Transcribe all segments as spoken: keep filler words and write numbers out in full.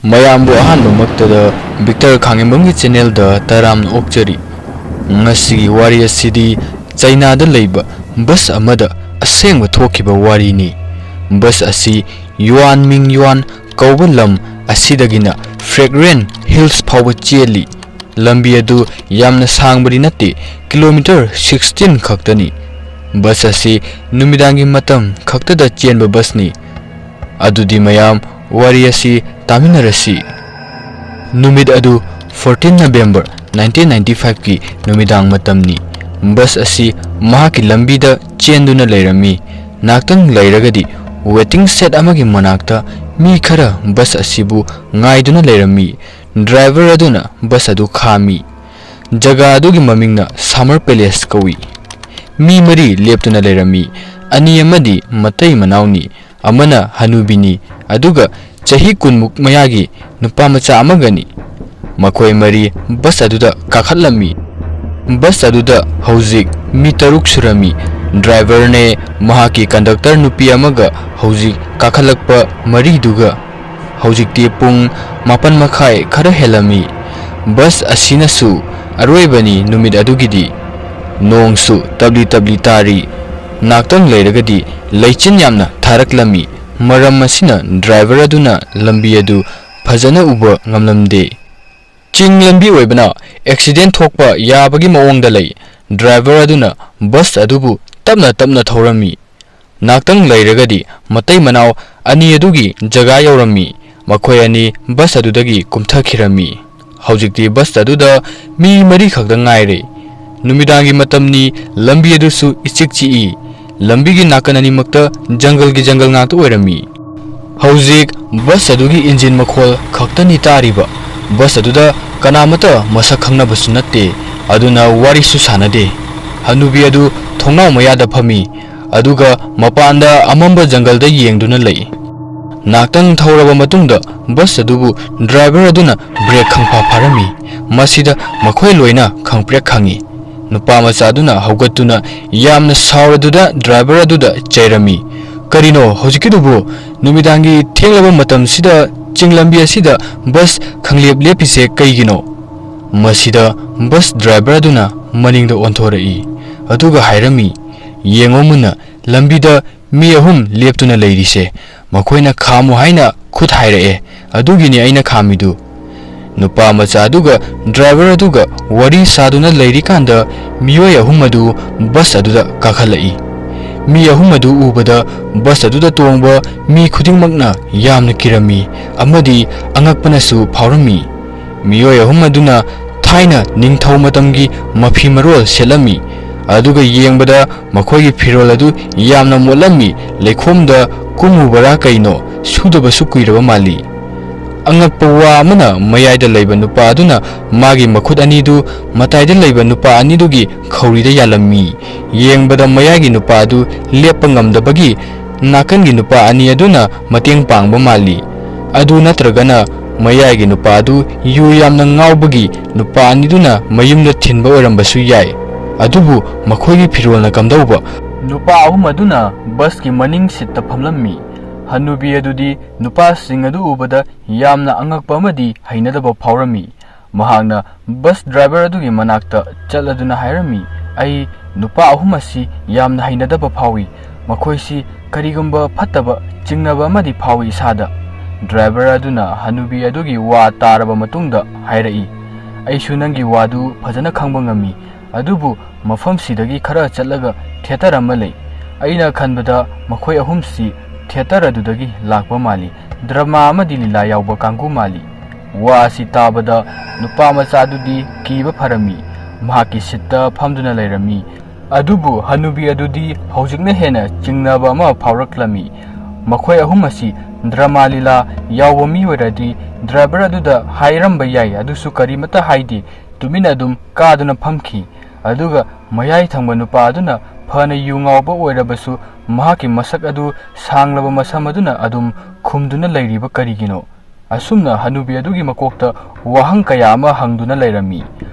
ꯃꯌꯥꯝꯕꯨ ꯑꯍꯥꯟꯕꯃꯛꯇꯗ ꯕꯤꯛꯇꯔ ꯈꯥꯉꯦꯝꯕꯝꯒꯤ ꯆꯦꯅꯦꯜꯗ ꯇꯔꯥꯝꯅ ꯑꯣꯛꯆꯔꯤ꯫ ꯉꯁꯤꯒꯤ ꯋꯥꯔꯤ ꯑꯁꯤꯗꯤ ꯆꯩꯅꯥꯗ ꯂꯩꯕ ꯕꯁ ꯑꯃꯗ ꯑꯁꯦꯡꯕ ꯊꯣꯛꯈꯤꯕ ꯋꯥꯔꯤꯅꯤ꯫ ꯕꯁ ꯑꯁꯤ ꯌꯨꯑꯥꯟ ꯃꯤꯡ ꯌꯨꯑꯥꯟ ꯀꯧꯕ ꯂꯝ ꯑꯁꯤꯗꯒꯤꯅ ꯐ꯭ꯔꯦꯒ꯭ꯔꯦꯟ ꯍꯤꯜꯁ ꯐꯥꯎꯕ ꯆꯦꯜꯂꯤ꯫ ꯂꯝꯕꯤ ꯑꯗꯨ ꯌꯥꯝꯅ ꯁꯥꯡꯕꯗꯤ ꯅꯠꯇꯦ, ꯀꯤꯂꯣꯃꯤꯇꯔ ꯁꯤꯛꯁꯇꯤꯟ ꯈꯛꯇꯅꯤ꯫ ꯕꯁ ꯑꯁꯤ ꯅꯨꯃꯤꯗꯥꯡꯒꯤ ꯃꯇꯝ ꯈꯛꯇꯗ ꯆꯦꯟꯕ ꯕꯁꯅꯤ꯫ ꯑꯗꯨꯗꯤ ꯃꯌꯥꯝ, ꯋꯥꯔꯤ ꯑꯁꯤ ꯇꯥꯃꯤꯟꯅꯔꯁꯤ꯫ ꯅꯨꯃꯤꯠ ꯑꯗꯨ ꯐꯣꯔꯇꯤꯟ ꯅꯕꯦꯝꯕꯔ ꯅꯥꯏꯟꯇꯤꯟ ꯅꯥꯏꯟꯇꯤ ꯐꯥꯏꯚꯀꯤ ꯅꯨꯃꯤꯗꯥꯡ ꯃꯇꯝꯅꯤ꯫ ꯕꯁ ꯑꯁꯤ ꯃꯍꯥꯛꯀꯤ ꯂꯝꯕꯤꯗ ꯆꯦꯟꯗꯨꯅ ꯂꯩꯔꯝꯃꯤ꯫ ꯉꯥꯛꯇꯪ ꯂꯩꯔꯒꯗꯤ ꯋꯦꯇꯤꯡ ꯁꯦꯠ ꯑꯃꯒꯤ ꯃꯅꯥꯛꯇ ꯃꯤ ꯈꯔ ꯕꯁ ꯑꯁꯤꯕꯨ ꯉꯥꯏꯗꯨꯅ ꯂꯩꯔꯝꯃꯤ꯫ ꯗ꯭ꯔꯥꯏꯚꯔ ꯑꯗꯨꯅ ꯕꯁ ꯑꯗꯨ ꯈꯥꯝꯃꯤ꯫ ꯖꯒꯥ ꯑꯗꯨꯒꯤ ꯃꯃꯤꯡꯅ ꯁꯃꯔ ꯄꯦꯂꯦꯁ ꯀꯧꯏ꯫ ꯃꯤ ꯃꯔꯤ ꯂꯦꯞꯇꯨꯅ ꯂꯩꯔꯝꯃꯤ꯫ ꯑꯅꯤ ꯑꯃꯗꯤ ꯃꯇꯩ ꯃꯅꯥꯎꯅꯤ, ꯑꯃꯅ ꯍꯅꯨꯕꯤꯅꯤ, ꯑꯗꯨꯒ ꯆꯍꯤ ꯀꯨꯟꯃꯨꯛ ꯃꯌꯥꯒꯤ ꯅꯨꯄꯥ ꯃꯆꯥ ꯑꯃꯒꯅꯤ꯫ ꯃꯈꯣꯏ ꯃꯔꯤ ꯕꯁ ꯑꯗꯨꯗ ꯀꯥꯈꯠꯂꯝꯃꯤ꯫ ꯕꯁ ꯑꯗꯨꯗ ꯍꯧꯖꯤꯛ ꯃꯤ ꯇꯔꯨꯛ ꯁꯨꯔꯝꯃꯤ꯫ ꯗ꯭ꯔꯥꯏꯚꯔꯅꯦ, ꯃꯍꯥꯛꯀꯤ ꯀꯟꯗꯛꯇꯔ ꯅꯨꯄꯤ ꯑꯃꯒ ꯍꯧꯖꯤꯛ ꯀꯥꯈꯠꯂꯛꯄ ꯃꯔꯤꯗꯨꯒ꯫ ꯍꯧꯖꯤꯛꯇꯤ ꯄꯨꯡ ꯃꯥꯄꯟ ꯃꯈꯥꯏ ꯈꯔ ꯍꯦꯜꯂꯝꯃꯤ꯫ ꯕꯁ ꯑꯁꯤꯅꯁꯨ ꯑꯔꯣꯏꯕꯅꯤ ꯅꯨꯃꯤꯠ ꯑꯗꯨꯒꯤꯗꯤ꯫ ꯅꯣꯡꯁꯨ ꯇꯞꯂꯤ ꯇꯞꯂꯤ ꯇꯥꯔꯤ꯫ ꯉꯥꯛꯇꯪ ꯂꯩꯔꯒꯗꯤ ꯂꯩꯆꯤꯟ ꯌꯥꯝꯅ ꯊꯥꯔꯛꯂꯝꯃꯤ꯫ ꯃꯔꯝ ꯑꯁꯤꯅ ꯗ꯭ꯔꯥꯏꯚꯔ ꯑꯗꯨꯅ ꯂꯝꯕꯤ ꯑꯗꯨ ꯐꯖꯅ ꯎꯕ ꯉꯝꯂꯝꯗꯦ꯫ ꯆꯤꯡ ꯂꯝꯕꯤ ꯑꯣꯏꯕꯅ ꯑꯦꯛꯁꯤꯗꯦꯟ ꯊꯣꯛꯄ ꯌꯥꯕꯒꯤ ꯃꯑꯣꯡꯗ ꯂꯩ꯫ ꯗ꯭ꯔꯥꯏꯚꯔ ꯑꯗꯨꯅ ꯕꯁ ꯑꯗꯨꯕꯨ ꯇꯞꯅ ꯇꯞꯅ ꯊꯧꯔꯝꯃꯤ꯫ ꯉꯥꯛꯇꯪ ꯂꯩꯔꯒꯗꯤ ꯃꯇꯩ ꯃꯅꯥꯎ ꯑꯅꯤ ꯑꯗꯨꯒꯤ ꯖꯒꯥ ꯌꯧꯔꯝꯃꯤ꯫ ꯃꯈꯣꯏ ꯑꯅꯤ ꯕꯁ ꯑꯗꯨꯗꯒꯤ ꯀꯨꯝꯊꯈꯤꯔꯝꯃꯤ꯫ ꯍꯧꯖꯤꯛꯇꯤ ꯕꯁ ꯑꯗꯨꯗ ꯃꯤ ꯃꯔꯤ ꯈꯛꯇ ꯉꯥꯏꯔꯦ꯫ ꯅꯨꯃꯤꯗꯥꯡꯒꯤ ꯃꯇꯝꯅꯤ, ꯂꯝꯕꯤ ꯑꯗꯨꯁꯨ ꯏꯆꯤꯛ ꯆꯤꯛꯏ꯫ ꯂꯝꯕꯤꯒꯤ ꯅꯥꯀꯟ ꯑꯅꯤꯃꯛꯇ ꯖꯪꯒꯜꯒꯤ ꯖꯪꯒꯜ ꯉꯥꯛꯇ ꯑꯣꯏꯔꯝꯃꯤ꯫ ꯍꯧꯖꯤꯛ ꯕꯁ ꯑꯗꯨꯒꯤ ꯏꯟꯖꯤꯟ ꯃꯈꯣꯜ ꯈꯛꯇꯅꯤ ꯇꯥꯔꯤꯕ꯫ ꯕꯁ ꯑꯗꯨꯗ ꯀꯅꯥꯃꯠꯇ ꯃꯁꯛ ꯈꯪꯅꯕꯁꯨ ꯅꯠꯇꯦ, ꯑꯗꯨꯅ ꯋꯥꯔꯤꯁꯨ ꯁꯥꯟꯅꯗꯦ꯫ ꯍꯅꯨꯕꯤ ꯑꯗꯨ ꯊꯣꯡꯅꯥꯎ ꯃꯌꯥꯗ ꯐꯝꯃꯤ, ꯑꯗꯨꯒ ꯃꯄꯥꯟꯗ ꯑꯃꯝꯕ ꯖꯪꯒꯜꯗ ꯌꯦꯡꯗꯨꯅ ꯂꯩ꯫ ꯉꯥꯛꯇꯪ ꯊꯧꯔꯕ ꯃꯇꯨꯡꯗ ꯕꯁ ꯑꯗꯨꯕꯨ ꯗ꯭ꯔꯥꯏꯚꯔ ꯑꯗꯨꯅ ꯕ꯭ꯔꯦꯛ ꯈꯪꯐꯥ ꯐꯥꯔꯝꯃꯤ꯫ ꯃꯁꯤꯗ ꯃꯈꯣꯏ ꯂꯣꯏꯅ ꯈꯪꯄ꯭ꯔꯦꯛ ꯈꯪꯉꯤ꯫ ꯅꯨꯄꯥ ꯃꯆꯥ ꯑꯗꯨꯅ ꯍꯧꯒꯠꯇꯨꯅ ꯌꯥꯝꯅ ꯁꯥꯎꯔꯗꯨꯅ ꯗ꯭ꯔꯥꯏꯚꯔ ꯑꯗꯨꯗ ꯆꯩꯔꯝꯃꯤ꯫ "ꯀꯔꯤꯅꯣ ꯍꯧꯖꯤꯛꯀꯤꯗꯨꯕꯨ? ꯅꯨꯃꯤꯗꯥꯡꯒꯤ ꯊꯦꯡꯂꯕ ꯃꯇꯝꯁꯤꯗ ꯆꯤꯡ ꯂꯝꯕꯤ ꯑꯁꯤꯗ ꯕꯁ ꯈꯪꯂꯦꯞ ꯂꯦꯞꯄꯤꯁꯦ ꯀꯩꯒꯤꯅꯣ?" ꯃꯁꯤꯗ ꯕꯁ ꯗ꯭ꯔꯥꯏꯚꯔ ꯑꯗꯨꯅ ꯃꯅꯤꯡꯗ ꯑꯣꯟꯊꯣꯔꯛꯏ꯫ ꯑꯗꯨꯒ ꯍꯥꯏꯔꯝꯃꯤ, "ꯌꯦꯡꯉꯣ ꯃꯨꯟꯅ, ꯂꯝꯕꯤꯗ ꯃꯤ ꯑꯍꯨꯝ ꯂꯦꯞꯇꯨꯅ ꯂꯩꯔꯤꯁꯦ, ꯃꯈꯣꯏꯅ ꯈꯥꯝꯃꯨ ꯍꯥꯏꯅ ꯈꯨꯠ ꯍꯥꯏꯔꯛꯑꯦ, ꯑꯗꯨꯒꯤꯅꯤ ꯑꯩꯅ ꯈꯥꯝꯃꯤꯗꯨ꯫" ꯅꯨꯄꯥ ꯃꯆꯥ ꯑꯗꯨꯒ ꯗ꯭ꯔꯥꯏꯚꯔ ꯑꯗꯨꯒ ꯋꯥꯔꯤ ꯁꯥꯗꯨꯅ ꯂꯩꯔꯤꯀꯥꯟꯗ, ꯃꯤꯑꯣꯏ ꯑꯍꯨꯝ ꯑꯗꯨ ꯕꯁ ꯑꯗꯨꯗ ꯀꯥꯈꯠꯂꯛꯏ꯫ ꯃꯤ ꯑꯍꯨꯝ ꯑꯗꯨ ꯎꯕꯗ, ꯕꯁ ꯑꯗꯨꯗ ꯇꯣꯡꯕ ꯃꯤ ꯈꯨꯗꯤꯡꯃꯛꯅ ꯌꯥꯝꯅ ꯀꯤꯔꯝꯃꯤ ꯑꯃꯗꯤ ꯑꯉꯛꯄꯅꯁꯨ ꯐꯥꯎꯔꯝꯃꯤ꯫ ꯃꯤꯑꯣꯏ ꯑꯍꯨꯝ ꯑꯗꯨꯅ ꯊꯥꯏꯅ ꯅꯤꯡꯊꯧ ꯃꯇꯝꯒꯤ ꯃꯐꯤ ꯃꯔꯣꯜ ꯁꯦꯠꯂꯝꯃꯤ, ꯑꯗꯨꯒ ꯌꯦꯡꯕꯗ ꯃꯈꯣꯏꯒꯤ ꯐꯤꯔꯣꯜ ꯑꯗꯨ ꯌꯥꯝꯅ ꯃꯣꯠꯂꯝꯃꯤ, ꯂꯩꯈꯣꯝꯗ ꯀꯨꯝꯃꯨꯕꯔꯥ ꯀꯩꯅꯣ, ꯁꯨꯗꯕꯁꯨ ꯀꯨꯏꯔꯕ ꯃꯥꯜꯂꯤ꯫ ꯑꯉꯛꯄ ꯋꯥ ꯑꯃꯅ, ꯃꯌꯥꯏꯗ ꯂꯩꯕ ꯅꯨꯄꯥ ꯑꯗꯨꯅ ꯃꯥꯒꯤ ꯃꯈꯨꯠ ꯑꯅꯤꯗꯨ ꯃꯇꯥꯏꯗ ꯂꯩꯕ ꯅꯨꯄꯥ ꯑꯅꯤꯗꯨꯒꯤ ꯈꯧꯔꯤꯗ ꯌꯥꯜꯂꯝꯃꯤ꯫ ꯌꯦꯡꯕꯗ ꯃꯌꯥꯏꯒꯤ ꯅꯨꯄꯥ ꯑꯗꯨ ꯂꯦꯞꯄ ꯉꯝꯗꯕꯒꯤ ꯅꯥꯀꯟꯒꯤ ꯅꯨꯄꯥ ꯑꯅꯤ ꯑꯗꯨꯅ ꯃꯇꯦꯡ ꯄꯥꯡꯕ ꯃꯥꯜꯂꯤ꯫ ꯑꯗꯨ ꯅꯠꯇ꯭ꯔꯒꯅ ꯃꯌꯥꯏꯒꯤ ꯅꯨꯄꯥ ꯑꯗꯨ ꯌꯨ ꯌꯥꯝꯅ ꯉꯥꯎꯕꯒꯤ ꯅꯨꯄꯥ ꯑꯅꯤꯗꯨꯅ ꯃꯌꯨꯝꯗ ꯊꯤꯟꯕ ꯑꯣꯏꯔꯝꯕꯁꯨ ꯌꯥꯏ꯫ ꯑꯗꯨꯕꯨ ꯃꯈꯣꯏꯒꯤ ꯐꯤꯔꯣꯜꯅ ꯀꯝꯗꯧꯕ? ꯅꯨꯄꯥ ꯑꯍꯨꯝ ꯑꯗꯨꯅ ꯕꯁꯀꯤ ꯃꯅꯤꯡ ꯁꯤꯠꯇ ꯐꯝꯂꯝꯃꯤ꯫ ꯍꯅꯨꯕꯤ ꯑꯗꯨꯗꯤ ꯅꯨꯄꯥꯁꯤꯡ ꯑꯗꯨ ꯎꯕꯗ ꯌꯥꯝꯅ ꯑꯉꯛꯄ ꯑꯃꯗꯤ ꯍꯩꯅꯗꯕ ꯐꯥꯎꯔꯝꯃꯤ꯫ ꯃꯍꯥꯛꯅ ꯕꯁ ꯗ꯭ꯔꯥꯏꯚꯔ ꯑꯗꯨꯒꯤ ꯃꯅꯥꯛꯇ ꯆꯠꯂꯗꯨꯅ ꯍꯥꯏꯔꯝꯃꯤ, "ꯑꯩ ꯅꯨꯄꯥ ꯑꯍꯨꯝ ꯑꯁꯤ ꯌꯥꯝꯅ ꯍꯩꯅꯗꯕ ꯐꯥꯎꯏ꯫ ꯃꯈꯣꯏꯁꯤ ꯀꯔꯤꯒꯨꯝꯕ ꯐꯠꯇꯕ ꯆꯤꯡꯅꯕ ꯑꯃꯗꯤ ꯐꯥꯎꯏ ꯏꯁꯥꯗ꯫" ꯗ꯭ꯔꯥꯏꯚꯔ ꯑꯗꯨꯅ ꯍꯅꯨꯕꯤ ꯑꯗꯨꯒꯤ ꯋꯥ ꯇꯥꯔꯕ ꯃꯇꯨꯡꯗ ꯍꯥꯏꯔꯛꯏ, "ꯑꯩꯁꯨ ꯅꯪꯒꯤ ꯋꯥꯗꯨ ꯐꯖꯅ ꯈꯪꯕ ꯉꯝꯃꯤ, ꯑꯗꯨꯕꯨ ꯃꯐꯝꯁꯤꯗꯒꯤ ꯈꯔ ꯆꯠꯂꯒ ꯊꯤꯌꯦꯇꯔ ꯑꯃ ꯂꯩ꯫ ꯑꯩꯅ ꯈꯟꯕꯗ ꯃꯈꯣꯏ ꯑꯍꯨꯝꯁꯤ ꯊꯤꯌꯦꯇꯔ ꯑꯗꯨꯗꯒꯤ ꯂꯥꯛꯄ ꯃꯥꯜꯂꯤ꯫ ꯗ꯭ꯔꯃꯥ ꯑꯃꯗꯤ ꯂꯤꯂꯥ ꯌꯥꯎꯕ ꯀꯥꯡꯕꯨ ꯃꯥꯜꯂꯤ꯫" ꯋꯥ ꯑꯁꯤ ꯇꯥꯕꯗ ꯅꯨꯄꯥ ꯃꯆꯥꯗꯨꯗꯤ ꯀꯤꯕ ꯐꯔꯝꯃꯤ꯫ ꯃꯍꯥꯛꯀꯤ ꯁꯤꯠꯇ ꯐꯝꯗꯨꯅ ꯂꯩꯔꯝꯃꯤ꯫ ꯑꯗꯨꯕꯨ ꯍꯅꯨꯕꯤ ꯑꯗꯨꯗꯤ ꯍꯧꯖꯤꯛꯅ ꯍꯦꯟꯅ ꯆꯤꯡꯅꯕ ꯑꯃ ꯐꯥꯎꯔꯛꯂꯝꯃꯤ꯫ ꯃꯈꯣꯏ ꯑꯍꯨꯝ ꯑꯁꯤ ꯗ꯭ꯔꯃꯥ ꯂꯤꯂꯥ ꯌꯥꯎꯕ ꯃꯤ ꯑꯣꯏꯔꯗꯤ ꯗ꯭ꯔꯥꯏꯚꯔ ꯑꯗꯨꯗ ꯍꯥꯏꯔꯝꯕ ꯌꯥꯏ, ꯑꯗꯨꯁꯨ ꯀꯔꯤꯃꯠꯇ ꯍꯥꯏꯗꯦ, ꯇꯨꯃꯤꯟꯅ ꯑꯗꯨꯝ ꯀꯥꯗꯨꯅ ꯐꯝꯈꯤ꯫ ꯑꯗꯨꯒ ꯃꯌꯥꯏ ꯊꯪꯕ ꯅꯨꯄꯥ ꯑꯗꯨꯅ ꯐꯅ ꯌꯨ ꯉꯥꯎꯕ ꯑꯣꯏꯔꯕꯁꯨ ꯃꯍꯥꯛꯀꯤ ꯃꯁꯛ ꯑꯗꯨ ꯁꯥꯡꯂꯕ ꯃꯁꯝ ꯑꯗꯨꯅ ꯑꯗꯨꯝ ꯈꯨꯝꯗꯨꯅ ꯂꯩꯔꯤꯕ ꯀꯔꯤꯒꯤꯅꯣ? ꯑꯁꯨꯝꯅ ꯍꯅꯨꯕꯤ ꯑꯗꯨꯒꯤ ꯃꯀꯣꯛꯇ ꯋꯥꯍꯪ ꯀꯌꯥ ꯑꯃ ꯍꯪꯗꯨꯅ ꯂꯩꯔꯝꯃꯤ꯫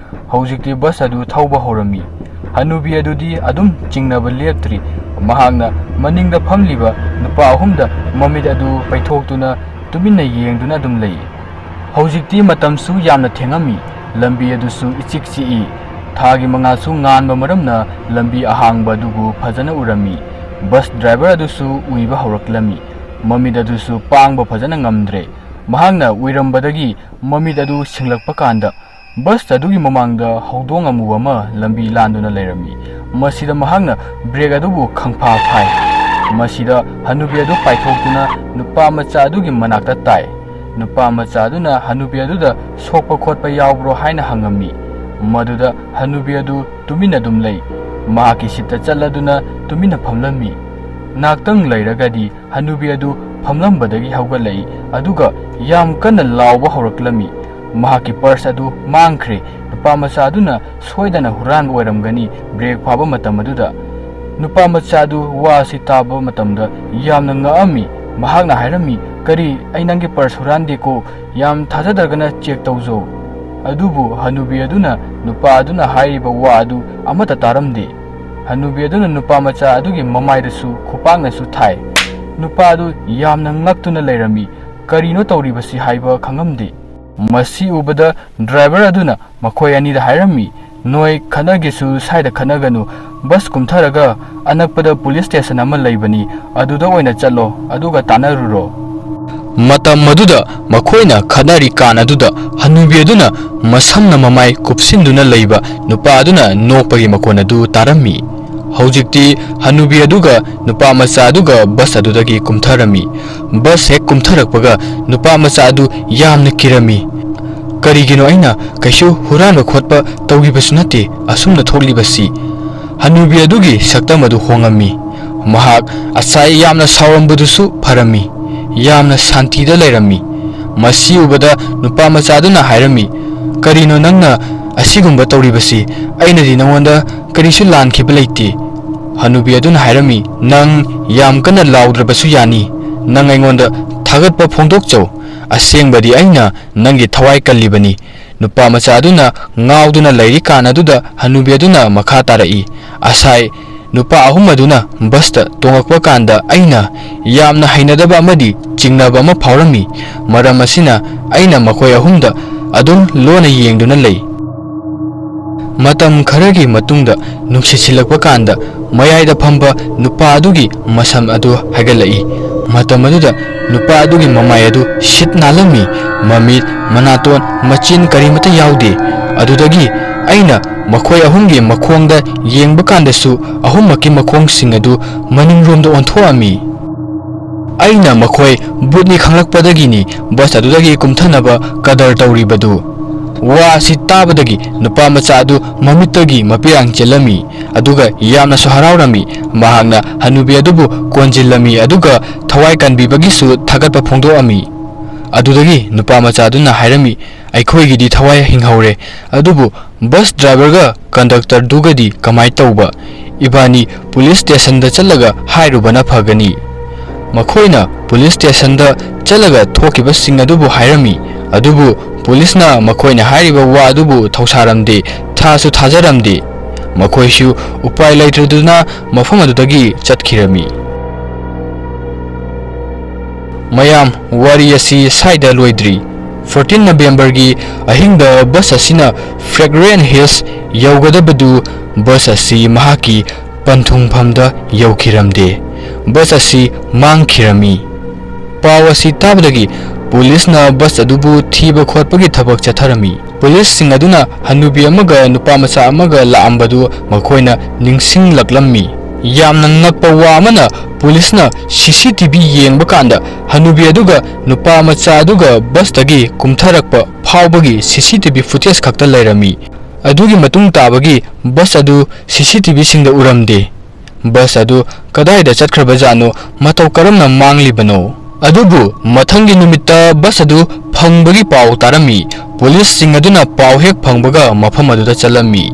ꯍꯧꯖꯤꯛꯇꯤ ꯕꯁ ꯑꯗꯨ ꯊꯧꯕ ꯍꯧꯔꯝꯃꯤ꯫ ꯍꯅꯨꯕꯤ ꯑꯗꯨꯗꯤ ꯑꯗꯨꯝ ꯆꯤꯡꯅꯕ ꯂꯦꯞꯇ꯭ꯔꯤ꯫ ꯃꯍꯥꯛꯅ ꯃꯅꯤꯡꯗ ꯐꯝꯂꯤꯕ ꯅꯨꯄꯥ ꯑꯍꯨꯝꯗ ꯃꯃꯤꯠ ꯑꯗꯨ ꯄꯩꯊꯣꯛꯇꯨꯅ ꯇꯨꯃꯤꯟꯅ ꯌꯦꯡꯗꯨꯅ ꯑꯗꯨꯝ ꯂꯩ꯫ ꯍꯧꯖꯤꯛꯇꯤ ꯃꯇꯝꯁꯨ ꯌꯥꯝꯅ ꯊꯦꯡꯉꯝꯃꯤ꯫ ꯂꯝꯕꯤ ꯑꯗꯨꯁꯨ ꯏꯆꯤꯛ ꯆꯤꯛꯏ꯫ ꯊꯥꯒꯤ ꯃꯉꯥꯜꯁꯨ ꯉꯥꯟꯕ ꯃꯔꯝꯅ ꯂꯝꯕꯤ ꯑꯍꯥꯡꯕ ꯑꯗꯨꯕꯨ ꯐꯖꯅ ꯎꯔꯝꯃꯤ꯫ ꯕꯁ ꯗ꯭ꯔꯥꯏꯚꯔ ꯑꯗꯨꯁꯨ ꯎꯏꯕ ꯍꯧꯔꯛꯂꯝꯃꯤ꯫ ꯃꯃꯤꯠ ꯑꯗꯨꯁꯨ ꯄꯥꯡꯕ ꯐꯖꯅ ꯉꯝꯗ꯭ꯔꯦ꯫ ꯃꯍꯥꯛꯅ ꯎꯏꯔꯝꯕꯗꯒꯤ ꯃꯃꯤꯠ ꯑꯗꯨ ꯁꯤꯡꯂꯛꯄ ꯀꯥꯟꯗ ꯕꯁ ꯑꯗꯨꯒꯤ ꯃꯃꯥꯡꯗ ꯍꯧꯗꯣꯡ ꯑꯃꯨꯕ ꯑꯃ ꯂꯝꯕꯤ ꯂꯥꯟꯗꯨꯅ ꯂꯩꯔꯝꯃꯤ꯫ ꯃꯁꯤꯗ ꯃꯍꯥꯛꯅ ꯕ꯭ꯔꯦꯛ ꯑꯗꯨꯕꯨ ꯈꯪꯐꯥ ꯐꯥꯏ꯫ ꯃꯁꯤꯗ ꯍꯅꯨꯕꯤ ꯑꯗꯨ ꯄꯥꯏꯊꯣꯛꯇꯨꯅ ꯅꯨꯄꯥ ꯃꯆꯥ ꯑꯗꯨꯒꯤ ꯃꯅꯥꯛꯇ ꯇꯥꯏ꯫ ꯅꯨꯄꯥ ꯃꯆꯥ ꯑꯗꯨꯅ ꯍꯅꯨꯕꯤ ꯑꯗꯨꯗ ꯁꯣꯛꯄ ꯈꯣꯠꯄ ꯌꯥꯎꯕ꯭ꯔꯣ ꯍꯥꯏꯅ ꯍꯪꯉꯝꯃꯤ꯫ ꯃꯗꯨꯗ ꯍꯅꯨꯕꯤ ꯑꯗꯨ ꯇꯨꯃꯤꯟꯅ ꯑꯗꯨꯝ ꯂꯩ꯫ ꯃꯍꯥꯛꯀꯤ ꯁꯤꯠꯇ ꯆꯠꯂꯗꯨꯅ ꯇꯨꯃꯤꯟꯅ ꯐꯝꯂꯝꯃꯤ꯫ ꯉꯥꯛꯇꯪ ꯂꯩꯔꯒꯗꯤ ꯍꯅꯨꯕꯤ ꯑꯗꯨ ꯐꯝꯂꯝꯕꯗꯒꯤ ꯍꯧꯒꯠꯂꯛꯏ, ꯑꯗꯨꯒ ꯌꯥꯝ ꯀꯟꯅ ꯂꯥꯎꯕ ꯍꯧꯔꯛꯂꯝꯃꯤ꯫ ꯃꯍꯥꯛꯀꯤ ꯄꯔꯁ ꯑꯗꯨ ꯃꯥꯡꯈ꯭ꯔꯦ꯫ ꯅꯨꯄꯥ ꯃꯆꯥ ꯑꯗꯨꯅ ꯁꯣꯏꯗꯅ ꯍꯨꯔꯥꯟꯕ ꯑꯣꯏꯔꯝꯒꯅꯤ꯫ ꯕ꯭ꯔꯦꯛ ꯐꯥꯕ ꯃꯇꯝ ꯑꯗꯨꯗ ꯅꯨꯄꯥ ꯃꯆꯥ ꯑꯗꯨ ꯋꯥ ꯑꯁꯤ ꯇꯥꯕ ꯃꯇꯝꯗ ꯌꯥꯝꯅ ꯉꯛꯑꯝꯃꯤ꯫ ꯃꯍꯥꯛꯅ ꯍꯥꯏꯔꯝꯃꯤ, "ꯀꯔꯤ, ꯑꯩ ꯅꯪꯒꯤ ꯄꯔꯁ ꯍꯨꯔꯥꯟꯗꯦꯀꯣ, ꯌꯥꯝ ꯊꯥꯖꯗ꯭ꯔꯒꯅ ꯆꯦꯛ ꯇꯧꯖꯧ"꯫ ꯑꯗꯨꯕꯨ ꯍꯅꯨꯕꯤ ꯑꯗꯨꯅ ꯅꯨꯄꯥ ꯑꯗꯨꯅ ꯍꯥꯏꯔꯤꯕ ꯋꯥ ꯑꯗꯨ ꯑꯃꯠꯇ ꯇꯥꯔꯝꯗꯦ꯫ ꯍꯅꯨꯕꯤ ꯑꯗꯨꯅ ꯅꯨꯄꯥ ꯃꯆꯥ ꯑꯗꯨꯒꯤ ꯃꯃꯥꯏꯗꯁꯨ ꯈꯨꯄꯥꯛꯅꯁꯨ ꯊꯥꯏ꯫ ꯅꯨꯄꯥ ꯑꯗꯨ ꯌꯥꯝꯅ ꯉꯛꯇꯨꯅ ꯂꯩꯔꯝꯃꯤ꯫ ꯀꯔꯤꯅꯣ ꯇꯧꯔꯤꯕꯁꯤ ꯍꯥꯏꯕ ꯈꯪꯉꯝꯗꯦ꯫ ꯃꯁꯤ ꯎꯕꯗ ꯗ꯭ꯔꯥꯏꯚꯔ ꯑꯗꯨꯅ ꯃꯈꯣꯏ ꯑꯅꯤꯗ ꯍꯥꯏꯔꯝꯃꯤ, "ꯅꯣꯏ ꯈꯠꯅꯒꯦꯁꯨ ꯁ꯭ꯋꯥꯏꯗ ꯈꯠꯅꯒꯅꯨ, ꯕꯁ ꯀꯨꯝꯊꯔꯒ ꯑꯅꯛꯄꯗ ꯄꯨꯂꯤꯁ ꯁ꯭ꯇꯦꯁꯟ ꯑꯃ ꯂꯩꯕꯅꯤ, ꯑꯗꯨꯗ ꯑꯣꯏꯅ ꯆꯠꯂꯣ, ꯑꯗꯨꯒ ꯇꯥꯟꯅꯔꯨꯔꯣ"꯫ ꯃꯇꯝ ꯑꯗꯨꯗ ꯃꯈꯣꯏꯅ ꯈꯠꯅꯔꯤ ꯀꯥꯟ ꯑꯗꯨꯗ ꯍꯅꯨꯕꯤ ꯑꯗꯨꯅ ꯃꯁꯝꯅ ꯃꯃꯥꯏ ꯀꯨꯞꯁꯤꯟꯗꯨꯅ ꯂꯩꯕ ꯅꯨꯄꯥ ꯑꯗꯨꯅ ꯅꯣꯛꯄꯒꯤ ꯃꯈꯣꯟ ꯑꯗꯨ ꯇꯥꯔꯝꯃꯤ꯫ ꯍꯧꯖꯤꯛꯇꯤ ꯍꯅꯨꯕꯤ ꯑꯗꯨꯒ ꯅꯨꯄꯥ ꯃꯆꯥ ꯑꯗꯨꯒ ꯕꯁ ꯑꯗꯨꯗꯒꯤ ꯀꯨꯝꯊꯔꯝꯃꯤ꯫ ꯕꯁ ꯍꯦꯛ ꯀꯨꯝꯊꯔꯛꯄꯒ ꯅꯨꯄꯥ ꯃꯆꯥ ꯑꯗꯨ ꯌꯥꯝꯅ ꯀꯤꯔꯝꯃꯤ꯫ "ꯀꯔꯤꯒꯤꯅꯣ, ꯑꯩꯅ ꯀꯩꯁꯨ ꯍꯨꯔꯥꯟꯕ ꯈꯣꯠꯄ ꯇꯧꯈꯤꯕꯁꯨ ꯅꯠꯇꯦ, ꯑꯁꯨꯝꯅ ꯊꯣꯛꯂꯤꯕꯁꯤ"꯫ ꯍꯅꯨꯕꯤ ꯑꯗꯨꯒꯤ ꯁꯛꯇꯝ ꯑꯗꯨ ꯍꯣꯡꯉꯝꯃꯤ꯫ ꯃꯍꯥꯛ ꯉꯁꯥꯏ ꯌꯥꯝꯅ ꯁꯥꯎꯔꯝꯕꯗꯨꯁꯨ ꯐꯔꯝꯃꯤ꯫ ꯌꯥꯝꯅ ꯁꯥꯟꯇꯤꯗ ꯂꯩꯔꯝꯃꯤ꯫ ꯃꯁꯤ ꯎꯕꯗ ꯅꯨꯄꯥ ꯃꯆꯥꯗꯨꯅ ꯍꯥꯏꯔꯝꯃꯤ, "ꯀꯔꯤꯅꯣ ꯅꯪꯅ ꯑꯁꯤꯒꯨꯝꯕ ꯇꯧꯔꯤꯕꯁꯤ? ꯑꯩꯅꯗꯤ ꯅꯉꯣꯟꯗ ꯀꯔꯤꯁꯨ ꯂꯥꯟꯈꯤꯕ ꯂꯩꯇꯦ"꯫ ꯍꯅꯨꯕꯤ ꯑꯗꯨꯅ ꯍꯥꯏꯔꯝꯃꯤ, "ꯅꯪ ꯌꯥꯝ ꯀꯟꯅ ꯂꯥꯎꯗ꯭ꯔꯕꯁꯨ ꯌꯥꯅꯤ꯫ ꯅꯪ ꯑꯩꯉꯣꯟꯗ ꯊꯥꯒꯠꯄ ꯐꯣꯡꯗꯣꯛꯆꯧ꯫ ꯑꯁꯦꯡꯕꯗꯤ ꯑꯩꯅ ꯅꯪꯒꯤ ꯊꯋꯥꯏ ꯀꯜꯂꯤꯕꯅꯤ"꯫ ꯅꯨꯄꯥ ꯃꯆꯥ ꯑꯗꯨꯅ ꯉꯥꯎꯗꯨꯅ ꯂꯩꯔꯤꯀꯥꯟ ꯑꯗꯨꯗ ꯍꯅꯨꯕꯤ ꯑꯗꯨꯅ ꯃꯈꯥ ꯇꯥꯔꯛꯏ, "ꯉꯁꯥꯏ ꯅꯨꯄꯥ ꯑꯍꯨꯝ ꯑꯗꯨꯅ ꯕꯁꯇ ꯇꯣꯡꯂꯛꯄ ꯀꯥꯟꯗ ꯑꯩꯅ ꯌꯥꯝꯅ ꯍꯩꯅꯗꯕ ꯑꯃꯗꯤ ꯆꯤꯡꯅꯕ ꯑꯃ ꯐꯥꯎꯔꯝꯃꯤ꯫ ꯃꯔꯝ ꯑꯁꯤꯅ ꯑꯩꯅ ꯃꯈꯣꯏ ꯑꯍꯨꯝꯗ ꯑꯗꯨꯝ ꯂꯣꯟꯅ ꯌꯦꯡꯗꯨꯅ ꯂꯩ꯫ ꯃꯇꯝ ꯈꯔꯒꯤ ꯃꯇꯨꯡꯗ ꯅꯨꯡꯁꯤꯠ ꯁꯤꯠꯂꯛꯄ ꯀꯥꯟꯗ ꯃꯌꯥꯏꯗ ꯐꯝꯕ ꯅꯨꯄꯥ ꯑꯗꯨꯒꯤ ꯃꯁꯝ ꯑꯗꯨ ꯍꯥꯏꯒꯠꯂꯛꯏ꯫ ꯃꯇꯝ ꯑꯗꯨꯗ ꯅꯨꯄꯥ ꯑꯗꯨꯒꯤ ꯃꯃꯥꯏ ꯑꯗꯨ ꯁꯤꯠ ꯅꯥꯜꯂꯝꯃꯤ꯫ ꯃꯃꯤꯠ, ꯃꯅꯥꯇꯣꯟ, ꯃꯆꯤꯟ ꯀꯔꯤꯃꯠꯇ ꯌꯥꯎꯗꯦ꯫ ꯑꯗꯨꯗꯒꯤ ꯑꯩꯅ ꯃꯈꯣꯏ ꯑꯍꯨꯝꯒꯤ ꯃꯈꯣꯡꯗ ꯌꯦꯡꯕ ꯀꯥꯟꯗꯁꯨ ꯑꯍꯨꯝꯃꯛꯀꯤ ꯃꯈꯣꯡꯁꯤꯡ ꯑꯗꯨ ꯃꯅꯤꯡꯔꯣꯝꯗ ꯑꯣꯟꯊꯣꯛꯑꯝꯃꯤ꯫ ꯑꯩꯅ ꯃꯈꯣꯏ ꯚꯨꯠꯅꯤ ꯈꯪꯂꯛꯄꯗꯒꯤꯅꯤ ꯕꯁ ꯑꯗꯨꯗꯒꯤ ꯀꯨꯝꯊꯅꯕ ꯀꯗꯔ ꯇꯧꯔꯤꯕꯗꯨ꯫ ꯋꯥ ꯑꯁꯤ ꯇꯥꯕꯗꯒꯤ ꯅꯨꯄꯥ ꯃꯆꯥ ꯑꯗꯨ ꯃꯃꯤꯠꯇꯒꯤ ꯃꯄꯤꯔꯥꯡ ꯆꯦꯜꯂꯝꯃꯤ, ꯑꯗꯨꯒ ꯌꯥꯝꯅꯁꯨ ꯍꯔꯥꯎꯔꯝꯃꯤ꯫ ꯃꯍꯥꯛꯅ ꯍꯅꯨꯕꯤ ꯑꯗꯨꯕꯨ ꯀꯣꯟꯖꯤꯜꯂꯝꯃꯤ, ꯑꯗꯨꯒ ꯊꯋꯥꯏ ꯀꯟꯕꯤꯕꯒꯤꯁꯨ ꯊꯥꯒꯠꯄ ꯐꯣꯡꯗꯣꯛꯑꯝꯃꯤ꯫ ꯑꯗꯨꯗꯒꯤ ꯅꯨꯄꯥ ꯃꯆꯥ ꯑꯗꯨꯅ ꯍꯥꯏꯔꯝꯃꯤ, "ꯑꯩꯈꯣꯏꯒꯤꯗꯤ ꯊꯋꯥꯏ ꯍꯤꯡꯍꯧꯔꯦ, ꯑꯗꯨꯕꯨ ꯕꯁ ꯗ꯭ꯔꯥꯏꯚꯔꯒ ꯀꯟꯗꯛꯇꯔꯗꯨꯒꯗꯤ ꯀꯃꯥꯏ ꯇꯧꯕ? ꯏꯕꯥꯅꯤ ꯄꯨꯂꯤꯁ ꯁ꯭ꯇꯦꯁꯟꯗ ꯆꯠꯂꯒ ꯍꯥꯏꯔꯨꯕꯅ ꯐꯒꯅꯤ꯫" ꯃꯈꯣꯏꯅ ꯄꯨꯂꯤꯁ ꯁ꯭ꯇꯦꯁꯟꯗ ꯆꯠꯂꯒ ꯊꯣꯛꯈꯤꯕꯁꯤꯡ ꯑꯗꯨꯕꯨ ꯍꯥꯏꯔꯝꯃꯤ, ꯑꯗꯨꯕꯨ ꯄꯨꯂꯤꯁꯅ ꯃꯈꯣꯏꯅ ꯍꯥꯏꯔꯤꯕ ꯋꯥ ꯑꯗꯨꯕꯨ ꯊꯧꯁꯥꯔꯝꯗꯦ, ꯊꯥꯁꯨ ꯊꯥꯖꯔꯝꯗꯦ꯫ ꯃꯈꯣꯏꯁꯨ ꯎꯄꯥꯏ ꯂꯩꯇ꯭ꯔꯗꯨꯅ ꯃꯐꯝ ꯑꯗꯨꯗꯒꯤ ꯆꯠꯈꯤꯔꯝꯃꯤ꯫ ꯃꯌꯥꯝ, ꯋꯥꯔꯤ ꯑꯁꯤ ꯁ꯭ꯋꯥꯏꯗ ꯂꯣꯏꯗ꯭ꯔꯤ꯫ ꯐꯣꯔꯇꯤꯟ ꯅꯕꯦꯝꯕꯔꯒꯤ ꯑꯍꯤꯡꯗ ꯕꯁ ꯑꯁꯤꯅ ꯐ꯭ꯔꯦꯒ꯭ꯔꯦꯟ ꯍꯤꯜꯁ ꯌꯧꯒꯗꯕꯗꯨ ꯕꯁ ꯑꯁꯤ ꯃꯍꯥꯛꯀꯤ ꯄꯟꯊꯨꯡꯐꯝꯗ ꯌꯧꯈꯤꯔꯝꯗꯦ꯫ ꯕꯁ ꯑꯁꯤ ꯃꯥꯡꯈꯤꯔꯝꯃꯤ꯫ ꯄꯥꯎ ꯑꯁꯤ ꯇꯥꯕꯗꯒꯤ ꯄꯨꯂꯤꯁꯅ ꯕꯁ ꯑꯗꯨꯕꯨ ꯊꯤꯕ ꯈꯣꯠꯄꯒꯤ ꯊꯕꯛ ꯆꯠꯊꯔꯝꯃꯤ꯫ ꯄꯨꯂꯤꯁꯁꯤꯡ ꯑꯗꯨꯅ ꯍꯅꯨꯕꯤ ꯑꯃꯒ ꯅꯨꯄꯥ ꯃꯆꯥ ꯑꯃꯒ ꯂꯥꯛꯑꯝꯕꯗꯨ ꯃꯈꯣꯏꯅ ꯅꯤꯡꯁꯤꯡꯂꯛꯂꯝꯃꯤ꯫ ꯌꯥꯝꯅ ꯉꯛꯄ ꯋꯥ ꯑꯃꯅ, ꯄꯨꯂꯤꯁꯅ ꯁꯤ ꯁꯤ ꯇꯤ ꯚꯤ ꯌꯦꯡꯕ ꯀꯥꯟꯗ ꯍꯅꯨꯕꯤ ꯑꯗꯨꯒ ꯅꯨꯄꯥ ꯃꯆꯥ ꯑꯗꯨꯒ ꯕꯁꯇꯒꯤ ꯀꯨꯝꯊꯔꯛꯄ ꯐꯥꯎꯕꯒꯤ ꯁꯤ ꯁꯤ ꯇꯤ ꯚꯤ ꯐꯨꯇꯦꯖ ꯈꯛꯇ ꯂꯩꯔꯝꯃꯤ꯫ ꯑꯗꯨꯒꯤ ꯃꯇꯨꯡ ꯇꯥꯕꯒꯤ ꯕꯁ ꯑꯗꯨ ꯁꯤ ꯁꯤ ꯇꯤ ꯚꯤꯁꯤꯡꯗ ꯎꯔꯝꯗꯦ꯫ ꯕꯁ ꯑꯗꯨ ꯀꯗꯥꯏꯗ ꯆꯠꯈ꯭ꯔꯕꯖꯥꯠꯅꯣ? ꯃꯇꯧ ꯀꯔꯝꯅ ꯃꯥꯡꯂꯤꯕꯅꯣ? ꯑꯗꯨꯕꯨ ꯃꯊꯪꯒꯤ ꯅꯨꯃꯤꯠꯇ ꯕꯁ ꯑꯗꯨ ꯐꯪꯕꯒꯤ ꯄꯥꯎ ꯇꯥꯔꯝꯃꯤ꯫ ꯄꯨꯂꯤꯁꯁꯤꯡ ꯑꯗꯨꯅ ꯄꯥꯎ ꯍꯦꯛ ꯐꯪꯕꯒ ꯃꯐꯝ ꯑꯗꯨꯗ ꯆꯠꯂꯝꯃꯤ꯫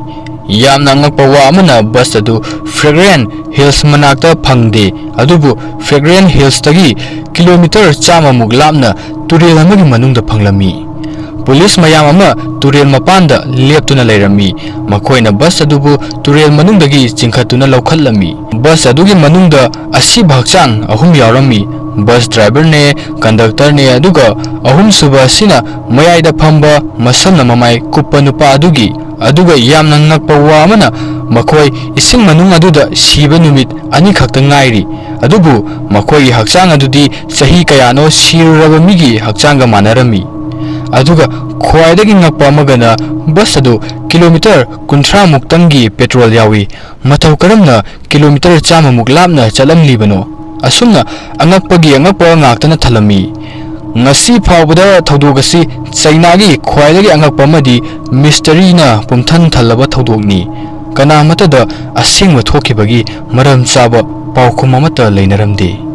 ꯌꯥꯝꯅ ꯑꯉꯛꯄ ꯋꯥ ꯑꯃꯅ, ꯕꯁ ꯑꯗꯨ ꯐ꯭ꯔꯦꯒ꯭ꯔꯦꯟ ꯍꯤꯜꯁ ꯃꯅꯥꯛꯇ ꯐꯪꯗꯦ, ꯑꯗꯨꯕꯨ ꯐ꯭ꯔꯦꯒ꯭ꯔꯦꯟ ꯍꯤꯜꯁꯇꯒꯤ ꯀꯤꯂꯣꯃꯤꯇꯔ ꯆꯥꯝꯃꯃꯨꯛ ꯂꯥꯞꯅ ꯇꯨꯔꯦꯜ ꯑꯃꯒꯤ ꯃꯅꯨꯡꯗ ꯐꯪꯂꯝꯃꯤ꯫ ꯄꯨꯂꯤꯁ ꯃꯌꯥꯝ ꯑꯃ ꯇꯨꯔꯦꯜ ꯃꯄꯥꯟꯗ ꯂꯦꯞꯇꯨꯅ ꯂꯩꯔꯝꯃꯤ꯫ ꯃꯈꯣꯏꯅ ꯕꯁ ꯑꯗꯨꯕꯨ ꯇꯨꯔꯦꯜ ꯃꯅꯨꯡꯗꯒꯤ ꯆꯤꯡꯈꯠꯇꯨꯅ ꯂꯧꯈꯠꯂꯝꯃꯤ꯫ ꯕꯁ ꯑꯗꯨꯒꯤ ꯃꯅꯨꯡꯗ ꯑꯁꯤꯕ ꯍꯛꯆꯥꯡ ꯑꯍꯨꯝ ꯌꯥꯎꯔꯝꯃꯤ꯫ ꯕꯁ ꯗ꯭ꯔꯥꯏꯚꯔꯅꯦ, ꯀꯟꯗꯛꯇꯔꯅꯦ, ꯑꯗꯨꯒ ꯑꯍꯨꯝꯁꯨꯕ ꯑꯁꯤꯅ ꯃꯌꯥꯏꯗ ꯐꯝꯕ ꯃꯁꯝꯅ ꯃꯃꯥꯏ ꯀꯨꯞꯄ ꯅꯨꯄꯥ ꯑꯗꯨꯒꯤ꯫ ꯑꯗꯨꯒ ꯌꯥꯝꯅ ꯉꯛꯄ ꯋꯥ ꯑꯃꯅ, ꯃꯈꯣꯏ ꯏꯁꯤꯡ ꯃꯅꯨꯡ ꯑꯗꯨꯗ ꯁꯤꯕ ꯅꯨꯃꯤꯠ ꯑꯅꯤꯈꯛꯇ ꯉꯥꯏꯔꯤ, ꯑꯗꯨꯕꯨ ꯃꯈꯣꯏꯒꯤ ꯍꯛꯆꯥꯡ ꯑꯗꯨꯗꯤ ꯆꯍꯤ ꯀꯌꯥꯅꯣ ꯁꯤꯔꯨꯔꯕ ꯃꯤꯒꯤ ꯍꯛꯆꯥꯡꯒ ꯃꯥꯟꯅꯔꯝꯃꯤ꯫ ꯑꯗꯨꯒ ꯈ꯭ꯋꯥꯏꯗꯒꯤ ꯉꯛꯄ ꯑꯃꯒꯅ, ꯕꯁ ꯑꯗꯨ ꯀꯤꯂꯣꯃꯤꯇꯔ ꯀꯨꯟꯊ꯭ꯔꯥ ꯃꯨꯛꯇꯪꯒꯤ ꯄꯦꯇ꯭ꯔꯣꯜ ꯌꯥꯎꯏ꯫ ꯃꯇꯧ ꯀꯔꯝꯅ ꯀꯤꯂꯣꯃꯤꯇꯔ ꯆꯥꯝꯃ ꯃꯨꯛ ꯂꯥꯞꯅ ꯆꯠꯂꯝꯂꯤꯕꯅꯣ? ꯑꯁꯨꯝꯅ ꯑꯉꯛꯄꯒꯤ ꯑꯉꯛꯄ ꯉꯥꯛꯇꯅ ꯊꯜꯂꯝꯃꯤ꯫ ꯉꯁꯤ ꯐꯥꯎꯕꯗ ꯊꯧꯗꯣꯛ ꯑꯁꯤ ꯆꯩꯅꯥꯒꯤ ꯈ꯭ꯋꯥꯏꯗꯒꯤ ꯑꯉꯛꯄ ꯑꯃꯗꯤ ꯃꯤꯁꯇꯔꯤꯅ ꯄꯨꯝꯊꯟ ꯊꯜꯂꯕ ꯊꯧꯗꯣꯛꯅꯤ꯫ ꯀꯅꯥ ꯑꯃꯠꯇꯗ ꯑꯁꯦꯡꯕ ꯊꯣꯛꯈꯤꯕꯒꯤ ꯃꯔꯝ ꯆꯥꯕ ꯄꯥꯎꯈꯨꯝ ꯑꯃꯠꯇ ꯂꯩꯅꯔꯝꯗꯦ꯫